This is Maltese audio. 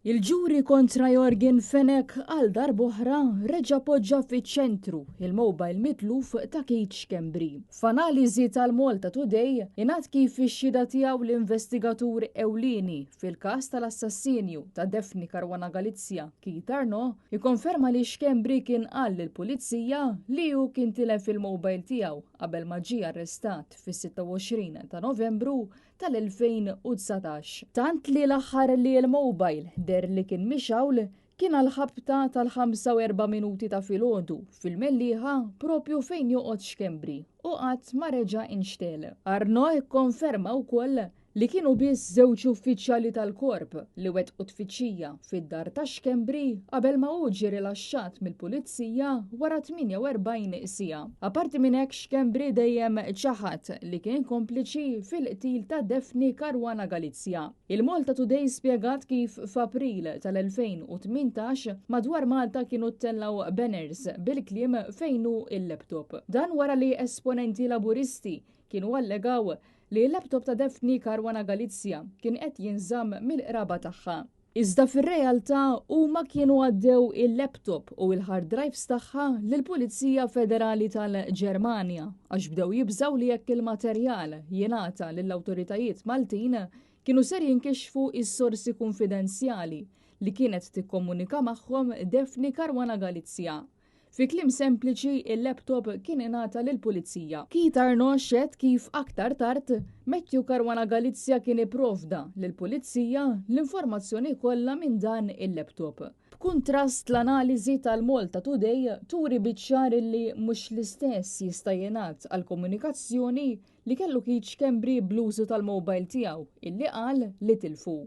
Il-ġuri kontra Yorgen Fenech għal darb'oħra reġa' poġġa fiċ-ċentru il-mobile mitluf ta' Keith Schembri. F'analiżi tal-Malta Today ingħad kif fix-xhieda tiegħu l-investigatur ewlieni fil-każ tal-assassinju ta' Daphne Caruana Galizia, Keith Arnaud, ikkonferma li Schembri kien qal lill-Pulizija li hu kien tilef il-mobile tiegħu qabel ma ġie arrestat fis-26 ta' Novembru tal-2019. Tant li l-aħħar li l-mobile deher li kien mixgħul kien għall-ħabta tal-5 u erba' minuti ta' filgħodu fil-Mellieħa propju fejn joqgħod Schembri u qatt ma reġa' inxtegħel. Arnaud ikkonferma wkoll li kienu biss żewġ uffiċjali tal-Korp li wettqu tfittxija fid-dar ta' Schembri qabel ma hu ġie rilaxxat mill-Pulizija wara 48 siegħa. Apparti minn hekk Schembri dejjem ċaħad li kien kompliċi fil-qtil ta' Daphne Caruana Galizia. Il-Malta Today spjegat kif f'April tal-2018 madwar Malta kienu ttellgħu banners bil-kliem fejn hu l-laptop. Dan wara li esponenti Laburisti kienu allegaw li l-laptop ta' Daphne Caruana Galizia kien qed jinżamm mill-qraba tagħha. Iżda fir-realtà huma kienu għaddew il-laptop u l-hard drives tagħha lill-Pulizija Federali tal-Ġermanja għax bdew jibżgħu li jekk il-materjal jingħata lill-awtoritajiet Maltin kienu ser jinkixfu s-sorsi kunfidenzjali li kienet tikkomunika magħhom Daphne Caruana Galizia. Fi kliem sempliċi, il-laptop kien ingħata lill-Pulizija. Keith Arnaud xehed kif aktar tard, Matthew Caruana Galizia kien ipprovda lill-Pulizija l-informazzjoni kollha minn dan il-laptop. B'kuntrast l-analiżi tal-Malta Today turi biċ-ċar illi mhux l-istess jista' jingħad għall-komunikazzjoni li kellu Keith Schembri bl-użu tal-mobile tiegħu illi qal li tilfu.